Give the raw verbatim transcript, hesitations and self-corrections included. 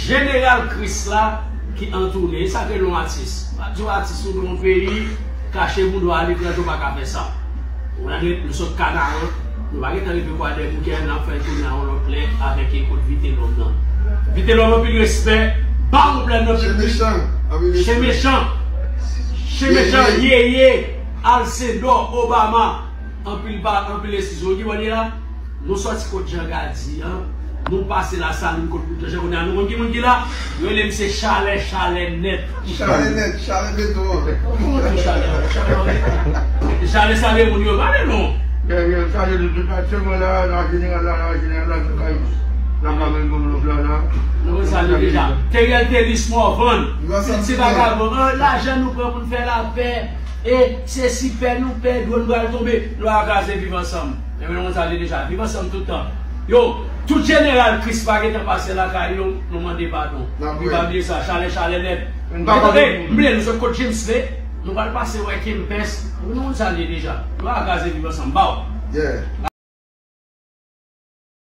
Jeneral Kris la ki an toune, e sa ke l yon atis. Di yon atis ou nan yon peyi, kache bouda w aletranje, ou pa ka fè sa. Ou nan nou sot Kanaran, nou pa gentan rive Kwadèboukè, n ap fè l tounen a yon lòt lè avèk ekòt Vitelòm nan. Vitelòm, anpil respè, ba yon plè nan piblik. Chen mechan. Chen mechan. Chen mechan, yeye, Alcindor, Obama. Anpil ba, anpil eskiz. Ou ki bò l ye la? Nou sòti kot Jean Gady an, nou pase Lasalin kot Boutè. Jan konnen an, nou konn ki moun ki la? Yo rele misye Chalè, Chalè nèt. Chalè nèt, Chalè beton an. Kòman tou Chalè an? Chalè an, Chalè salye moun yo, pale non. Salye nou tout, aktyèlman la, la jeneral la, la jeneral la, nou kay, la ka menm moun lòt la, la. Nou konn salye deja. Teriel Telis Morvan, se vagabon. An, lajan nou pran pou n fè lapè. E se si pè nou pè, dwòn pral tonbe, nou a kraze Viv Ansanm. Ebyen, nou konn sa li deja. Viv Ansanm tout tan. Yo, tout jeneral Kris pa gentan pase lakay yo, nou mande padon. Nou pa bliye sa, chalè, chalè nèt. M pa tande, m bliye, nou sot kot James Lé, nou pral pase wè Kempès. Nou konn sa li deja. Nou a kraze Viv Ansanm. Baw. Yeah.